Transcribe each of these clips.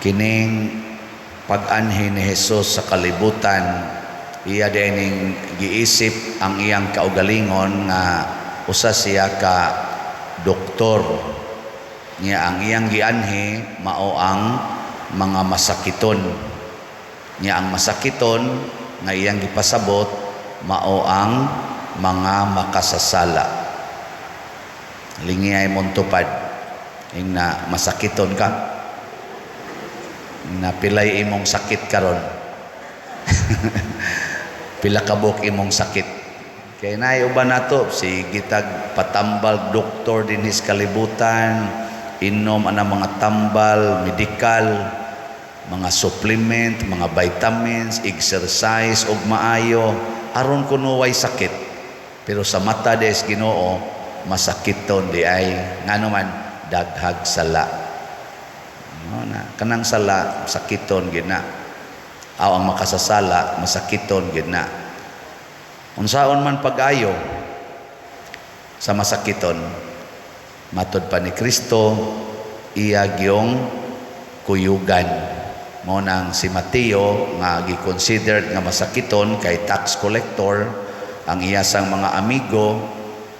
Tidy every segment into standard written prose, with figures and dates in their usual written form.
Kining pag-anhi ni Jesus sa kalibutan, iya dining giisip ang iyang kaugalingon nga usa siya ka doktor. Niya ang iyang gianhi mao ang mga masakiton. Niya ang masakiton nga iyang gipasabot mao ang mga makasasala. Lingiyay mong tupad. Ingna masakiton ka. Na pilay imong sakit karon. Pila kabuk imong sakit. Kay naay uban nato sige tag patambal doktor dinhi sa kalibutan, inom ana mga tambal, medikal, mga supplement, mga vitamins, exercise og maayo aron kuno way sakit. Pero sa mata des Ginoo, masakiton di ay, ngano man daghag sala. No, na kanang sala sakiton gid na. Aw ang makasasala masakiton gid na. Unsaon man pag-ayo sa masakiton, matod pa ni Kristo, iya gyung kuyugan. Mo nang si Mateo nga gi-considered nga masakiton kay tax collector, ang iya sang mga amigo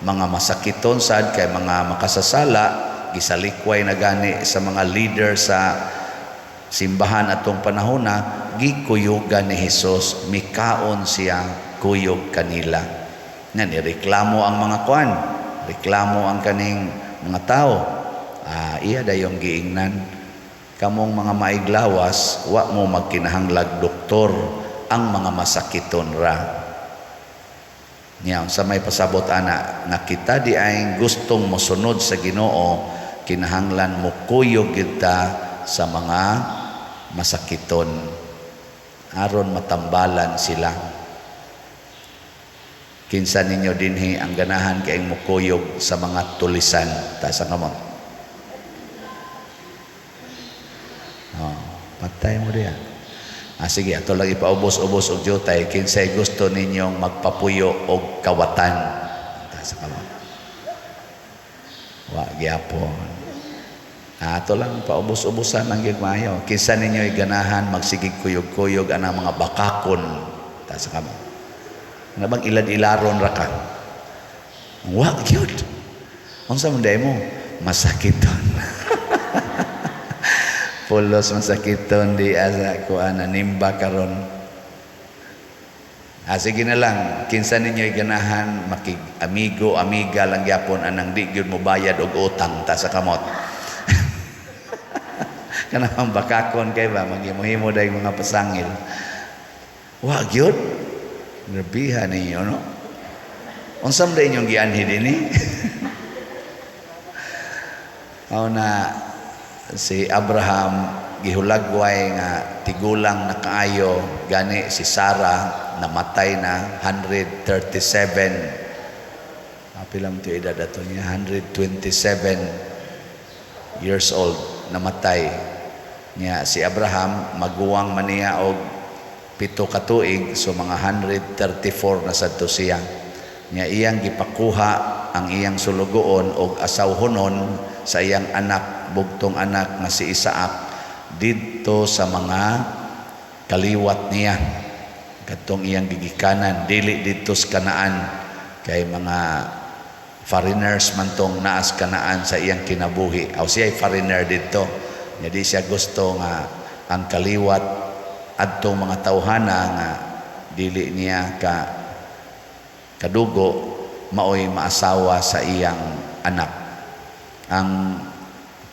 mga masakiton sad kay mga makasasala, gisalikway na gani sa mga leader sa simbahan atong panahona, gikuyugan ni Hesus, mikaon siya kuyog kanila. Nga nireklamo ang mga kuan, reklamo ang kaning mga tao. Ah, iya dayong giingnan, "Kamong mga maiglawas, wa mo magkinahanglag doktor, ang mga masakiton ra." Niya sa may pasabot ana nga kita di ay gustong mosunod sa Ginoo, kinahanglan mo kuyog kita sa mga masakiton aron matambalan sila. Kinsa ninyo dinhi ang ganahan kayong mukuyog sa mga tulisan? Taas ang kamot. Oh, patay mo diya. Ah, sige, ato lang ipaubos-ubos og jutay. Kinsay gusto ninyong magpapuyo og kawatan? Taas ang kamot. Wa gyapon. Ah, ato lang paubos-ubosan ang gyud maayo. Kinsa ninyo ganahan magsigig kuyog-kuyog anang mga bakakon? Taas ang kamot. Ano bang ilad-ilaron ra ka? Wa gyud. Unsa man day mo? Masakiton. Pulos masakiton di asa kuan nimba karon. Ah, sige na lang, kinsa ninyo ganahan makig amigo, amiga lang gyapon anang di gyud mo bayad og utang? Ta sa kamot. Kanang bakakon kay ba maghimo-himo day mga pasangil. Wa gyud. Grabiha ninyo, no? Unsa man inyong gianhi dinhi? Mao na si Abraham gihulagway nga tigulang na kaayo, gani si Sarah namatay na 137. Pila man to edad ato niya? 127 years old namatay niya si Abraham. Maguwang man niya og 7 ka tuig, so mga 134 na sadto siya. Nya iyang gipakuha ang iyang sulugoon og asawhonon sa iyang anak, bugtong anak nga si Isaac, didto sa mga kaliwat niya kadtong iyang gigikanan, dili didto sa Kanaan, kay mga foreigners man tong naas Kanaan sa iyang kinabuhi. Aw siya ay foreigner didto. Nya di siya gusto nga ang kaliwat adtong mga tawhana nga dili niya ka kadugo maoy maasawa sa iyang anak. Ang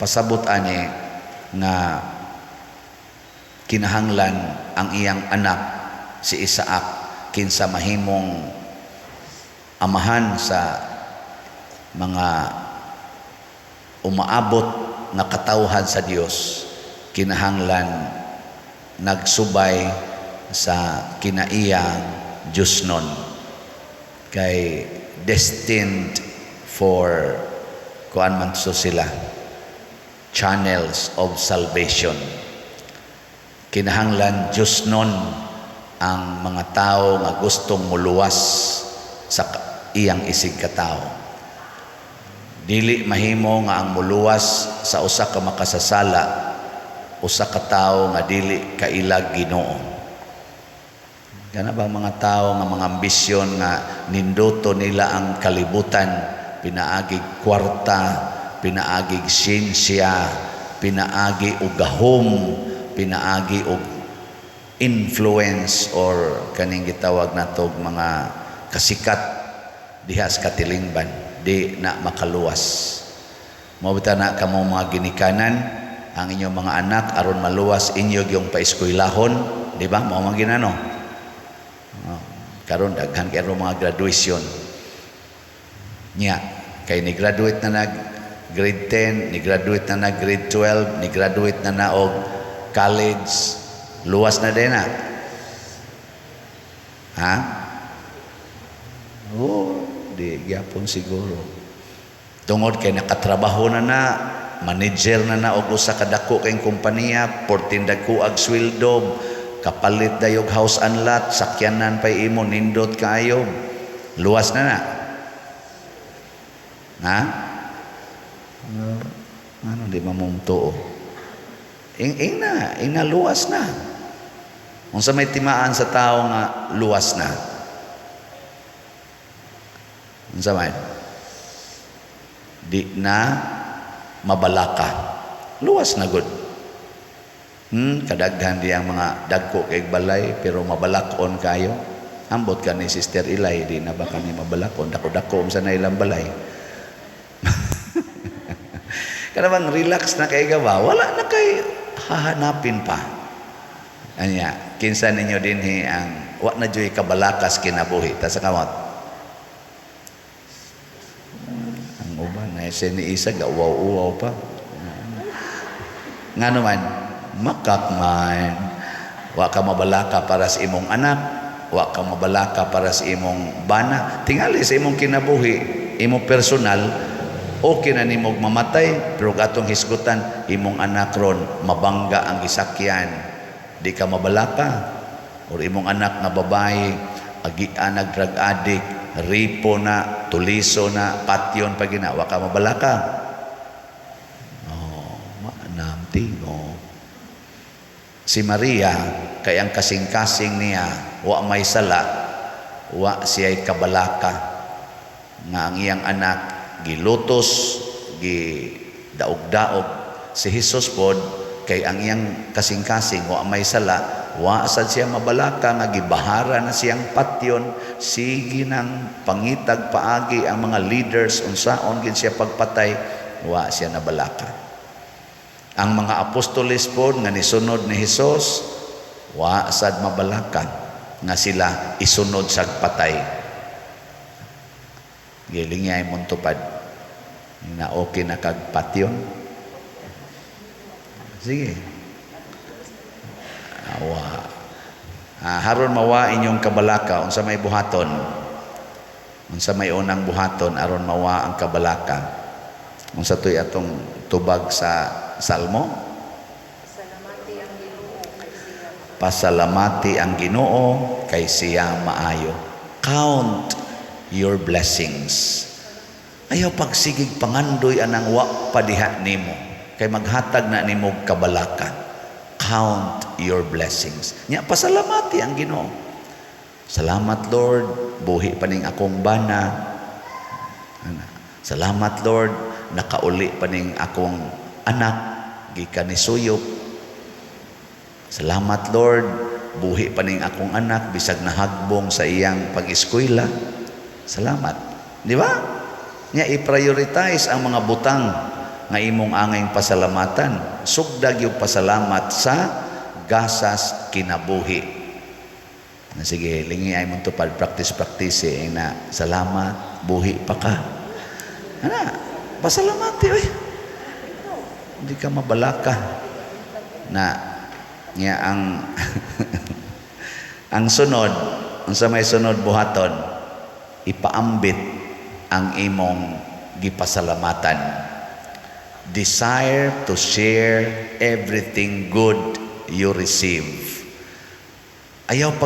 pasabot ani nga kinahanglan ang iyang anak si Isaac, kinsa mahimong amahan sa mga umaabot nga katawhan sa Dios, kinahanglan nagsubay sa kinaiyang Diyosnon, kay destined for kuan man so sila, channels of salvation. Kinahanglan Diyosnon ang mga tao nga gustong muluwas sa iyang isig katao. Dili mahimo nga ang muluwas sa usa ka makasasala usa ka tawo nga dili kailag Ginoo. Kana ba mga tawo nga mga ambisyon nga ninduto nila ang kalibutan, pinaagig kwarta, pinaagig siyensya, pinaagi og gahom, pinaagi og influence or kaning gitawag natog mga kasikat diha sa katilingban, di na makaluwas. Mao bitaw na kamo mga ginikanan, ang inyong mga anak aron maluwas inyo yung paeskwelahon, di ba? Mao man ginano. Oh, karon daghan kay mga graduation. Nya, kay ni graduate na nag grade 10, ni graduate na nag grade 12, ni graduate na na og college, luwas na din na. Ha? Oh, di gyapon siguro. Tungod kay nakatrabaho na na, manager na na og usa ka dako kay kompanya, 14 dagko ag sweldo, kapalit dayog house and lot, sakyanan pay imo, nindot kaayo. Luwas na na. Ha? Ano di ba mong tuo? Ing na, ing na luwas na. Unsa may timaan sa tao nga luwas na? Unsa man? Di na mabalaka. Luwas na gud. Kadaghan di ang mga dagko kay balay pero mabalakon kayo. Ambot ka ni Sister Ilay, di na ba kani mabalakon? Dako-dako unsa na ilang balay. Kana bang relax na kay ba? Wala na kay hahanapin pa. Anya, kinsa ninyo dinhi ang wa na juy kabalakas kinabuhi ta sa kamot? Ang uban na si ni isa ga uwaw-uwaw pa. Ngano man, makak man. Wa ka mabalaka para sa imong anak, wa ka mabalaka para sa imong bana. Tingali sa imong kinabuhi, imong personal, okay na nimog mamatay, pero atong hisgutan, imong anak ron, mabangga ang gisakyan, di ka mabalaka. Or imong anak nga babae, agian nag drug addict, ripo na, tuliso na, patyon pa gina, wa ka mabalaka. Oh, maanam tingo. Si Maria, kay ang kasing-kasing niya, wa may sala, wa siya'y kabalaka, nga ang iyang anak gilutos, gidaog-daog. Si Jesus pod, kay ang iyang kasing-kasing, wa may sala, wa sad siya mabalaka nga gibahara na siyang patyon, sige nang pangitag paagi ang mga leaders unsaon gid siya pagpatay, wa siya nabalaka. Ang mga apostoles pod nga nisunod ni Hesus, wa sad mabalaka nga sila isunod sa patay. Giling niya imong tupad na okay na kag patyon. Sige. Awa. Haron mawa inyong kabalaka unsa may buhaton? Unsa may unang buhaton aron mawa ang kabalaka? Unsa to'y atong tubag sa Salmo? Pasalamati ang Ginoo kay siya Pasalamati ang Ginoo kay siya maayo. Count your blessings. Ayaw pagsigig pangandoy anang wa padiha nimo kay maghatag na nimo kabalaka. Count your blessings. Nya pasalamati ang Ginoo. Salamat, Lord, buhi pa ning akong bana. Ana. Salamat, Lord, nakauli pa ning akong anak gikan ni suyop. Salamat, Lord, buhi pa ning akong anak bisag nahagbong sa iyang pag-eskwela. Salamat. Di ba? Nya i-prioritize ang mga butang nga imong angayng pasalamatan. Sugdag yung pasalamat sa gasas kinabuhi. Na sige, lingi ay mong tupad, practice practice eh, na salamat, buhi pa ka. Ana, pasalamati oy. Hindi ka mabalaka na niya ang ang sunod, unsa may sunod buhaton, ipaambit ang imong gipasalamatan. Desire to share everything good you receive. Ayaw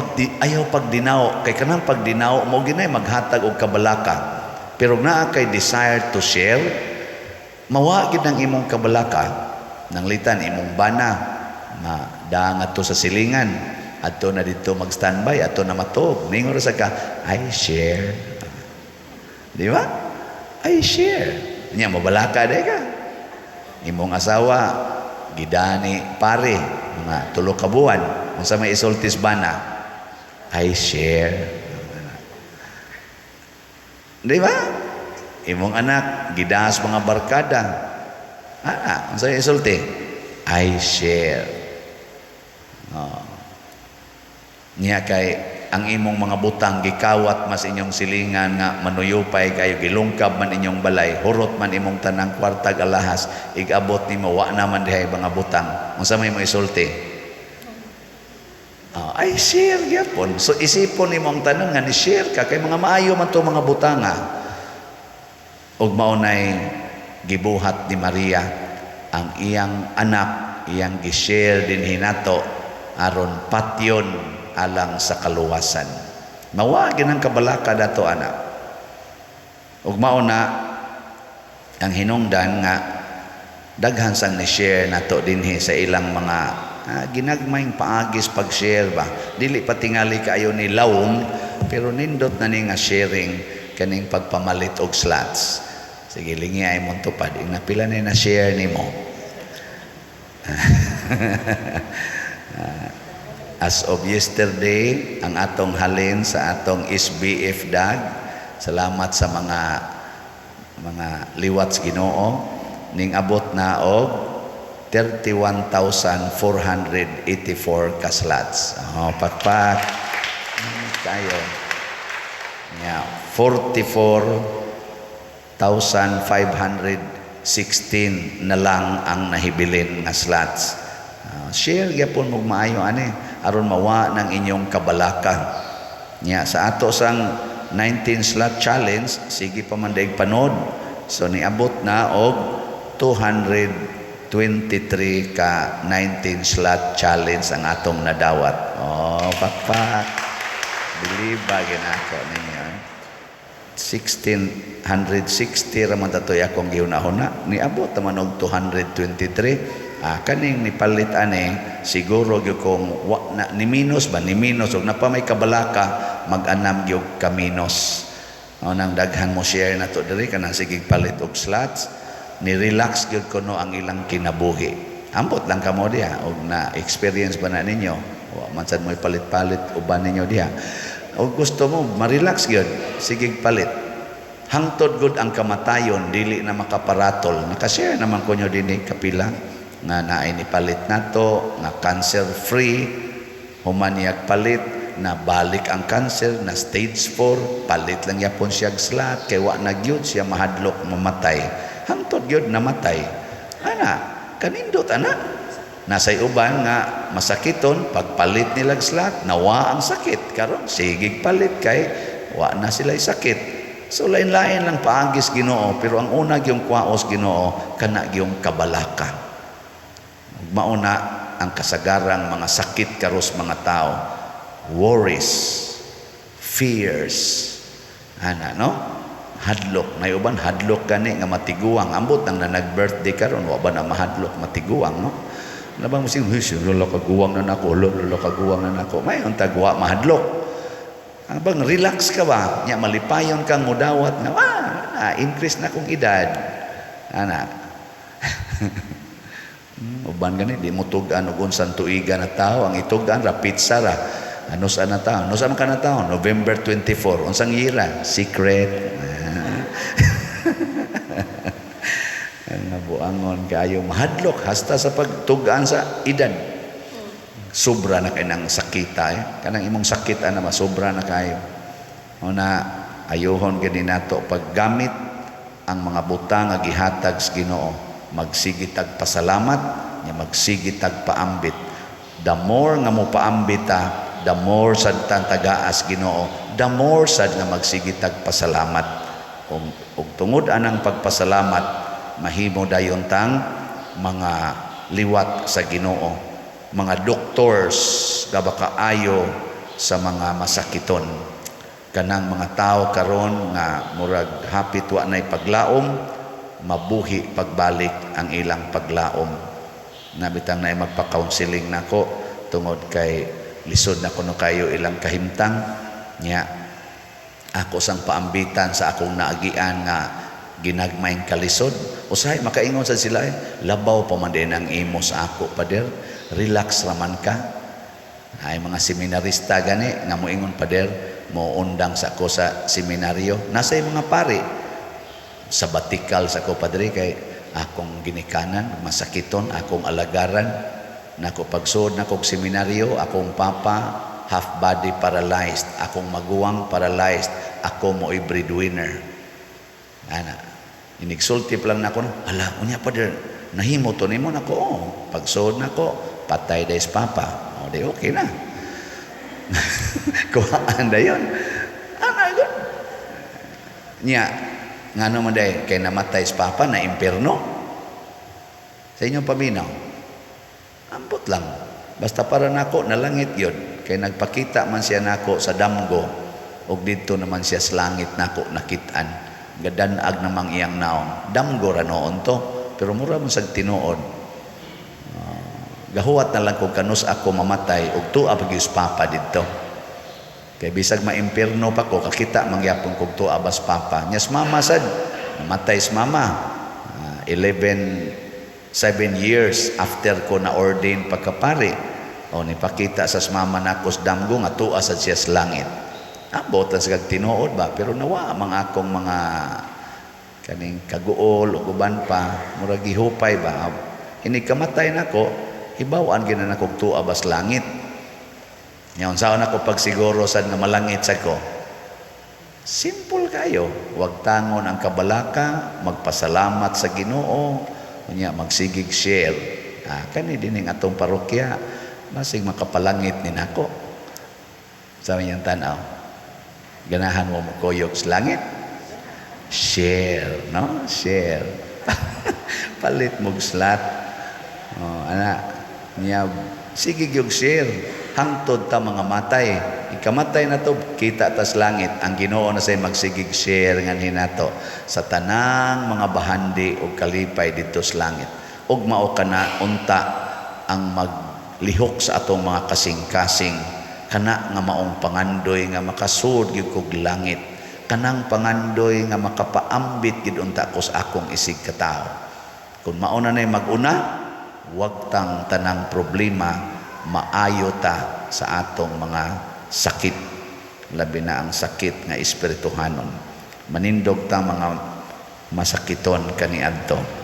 pagdinaw kay kanang pagdinaw mo ginay maghatag og kabalaka. Pero naa kay desire to share, mawa gid ang imong kabalaka. Nanglitan imong bana. Ma daang adto sa silingan, adto na dito mag standby, adto na matuog. Ningon ra sa ka, "I share." Di ba? I share. Nya mabalaka day ka. Imong asawa gidani pare mga 3 ka buwan, unsa may isultis bana? "I share." Di ba? Imong anak gidas mga barkada. Ah, unsa may isulti? "I share." Oh. Niya kay ang imong mga butang gikawat mas inyong silingan nga manuyupay kayo, gilungkab man inyong balay, hurot man imong tanang kwartag alahas, igabot nimo wa naman dihay mga butang, unsa may mo isulti? Oh, "I share" gyapon. So isipon nimo ang tanan nga ni share ka kay mga maayo man to mga butanga. Ug mao nay gibuhat ni Maria, ang iyang anak iyang gi-share dinhi nato aron patyon alang sa kaluwasan. Mawa ginang kabalaka dato ana. Ug mao na ang hinungdan nga daghan sang ni-share nato dinhi sa ilang mga ginagmayng paagis pag-share ba. Dili pa tingali kaayo ni lawom, pero nindot na ni nga sharing kaning pagpamalit og slots. Sige, lingi ay mong tupad. Ing pila na share nimo? As of yesterday, ang atong halin sa atong SBF dag, salamat sa mga liwat sa Ginoo, ning abot na og 31,484 ka slots. Oh, pakpak. Kayo. Yeah, 44,516 na lang ang nahibilin nga slots. Share gyapon mo maayo ani aron mawa ng inyong kabalaka. Nya sa ato sang 19 slot challenge, sige pa man daig panod. So niabot na og 223 ka 19 slot challenge ang atong nadawat. Oh, pakpak. Believe ba ginako ninyo? Eh? 1660 ra man tatoy akong gihuna-huna, niabot naman og 223. Ah, kaning nipalit ani siguro gyud kung wa na ni minus ba, ni minus og napa may kabalaka, mag-anam gyud ka minus. O nang daghan mo share na to diri kanang sige palit og slots, ni relax gyud kuno ang ilang kinabuhi. Ambot lang kamo diha og na experience ba na ninyo, wa man sad mo palit-palit uban ninyo diha, og gusto mo ma-relax gyud, sige palit hangtod gud ang kamatayon dili na makaparatol. Nakashare naman ko nyo dinhi kapila nga naay ni palit nato nga cancer free, human niyag palit na balik ang cancer na stage 4, palit lang yapon siya slot kay wa na gyud siya mahadlok mamatay, hangtod gyud namatay ana. Kanindot ana. Nasay uban nga masakiton, pagpalit nilag slot nawa ang sakit, karon sige palit kay wa na sila sakit. So lain-lain lang paagis Ginoo, pero ang una gyung kwaos Ginoo kana gyung kabalaka. Mauna ang kasagarang mga sakit karos mga tao, worries, fears ana, no? Hadlok na uban, hadlok gani nga matiguang. Ambot nang na nag-birthday karon, wa ba na mahadlok matiguang, no? Nabang mo sing, "Huy, lola, kaguwang na nako, lola, kaguwang na nako." May tagwa mahadlok. Abang relax ka ba? Nya malipayon kang mudawat nga na increase na kong edad. Ana. Uban gani di mo tug-an og unsang tuiga na tao, ang itug-an ra pizza ra. Ano sa na tao? Ano sa man ka na tao? November 24. Unsang year? Secret. Ang nabuangon kayo, mahadlok hasta sa pagtug-an sa edad. Sobra na kay nang sakita eh. Kanang imong sakit ana masobra na kayo. O na ayuhon gani nato paggamit ang mga butang nga gihatag sa Ginoo. Magsige tag pasalamat, nya magsige tag paambit. The more nga mo paambit ta, the more sad tang tagaas Ginoo, the more sad nga magsige tag pasalamat. Ug tungod anang pagpasalamat, mahimo dayon tang mga liwat sa Ginoo, mga doctors kaayo sa mga masakiton. Kanang mga tao karon nga murag hapit wa nay paglaom, mabuhi pagbalik ang ilang paglaom. Nabitang na magpa-counseling nako tungod kay lisod na kuno kayo ilang kahimtang nya. Ako sang paambitan sa akong naagian nga ginagmayng kalisod. Usahay makaingon sa sila eh, "Labaw pa man din ang imo sa ako, pader. Relax raman ka." Ay mga seminarista gani nga moingon, "Pader, mo undang sa ako sa seminaryo." Nasa mga pari sabbatical sa ako, "Padre, kay akong ginikanan masakiton, akong alagaran nako. Pagsuod nako seminaryo, akong papa half body paralyzed, akong maguwang paralyzed, ako mo'y breadwinner." Ana, inigsulti pa lang nako, "Ala, unya pader, nahimo to nimo?" Nako, "Oh, pagsuod nako, patay dahil papa. O di okay na." Kuhaan dayon. Ana gud. Nya, ngano man day kay namatay si papa na impierno? Sa inyong paminaw. Ambot lang. Basta para nako nalangit yun. Kay nagpakita man siya nako sa damgo ug didto naman siya sa langit nako nakitaan. Gadanag namang iyang naong. Damgo ra noon to, pero mura man sag tinuod. Gahuwat na lang kung kanus ako mamatay ug tuwa pa gyud papa didto. Kay bisag maimpierno pa ko, kakita mangyapon kog tuwa bas papa. Nyas mama sad, namatay si mama. 11 7 years after ko na ordain pagkapari. O nipakita sa mama nako sa damgo nga tuwa sad siya sa langit. Ambot lang sa kag tinuod ba, pero nawa mga akong mga kaning kaguol ug uban pa, murag gihupay ba. Inig kamatay nako, hibaw-an gyud na nako tuwa bas langit. Nya unsaon ako pagsiguro sad nga malangit sa ko? Simple kayo. Wag tangon ang kabalaka, magpasalamat sa Ginoo, unya magsigig share. Ah, kani dining atong parokya, basig makapalangit ni nako. Sa iyang tanaw. Ganahan mo mokuyog sa langit? Share, no? Share. Palit mo slot. Oh, ana, niya sige gyud share hangtod ta mga matay. Ikamatay na to, kita tas langit. Ang Ginoo na say magsigig share nganhi nato sa tanang mga bahandi ug kalipay didto sa langit. Ug mao kana unta ang maglihok sa atong mga kasing-kasing, kana nga maong pangandoy nga makasud gyud kog langit, kanang pangandoy nga makapaambit gid unta ko sa akong isig katawo. Kung mao na nay mag-una, wag tang tanang problema, maayo ta sa atong mga sakit, labi na ang sakit nga espirituhanon. Manindog ta mga masakiton kaniadto.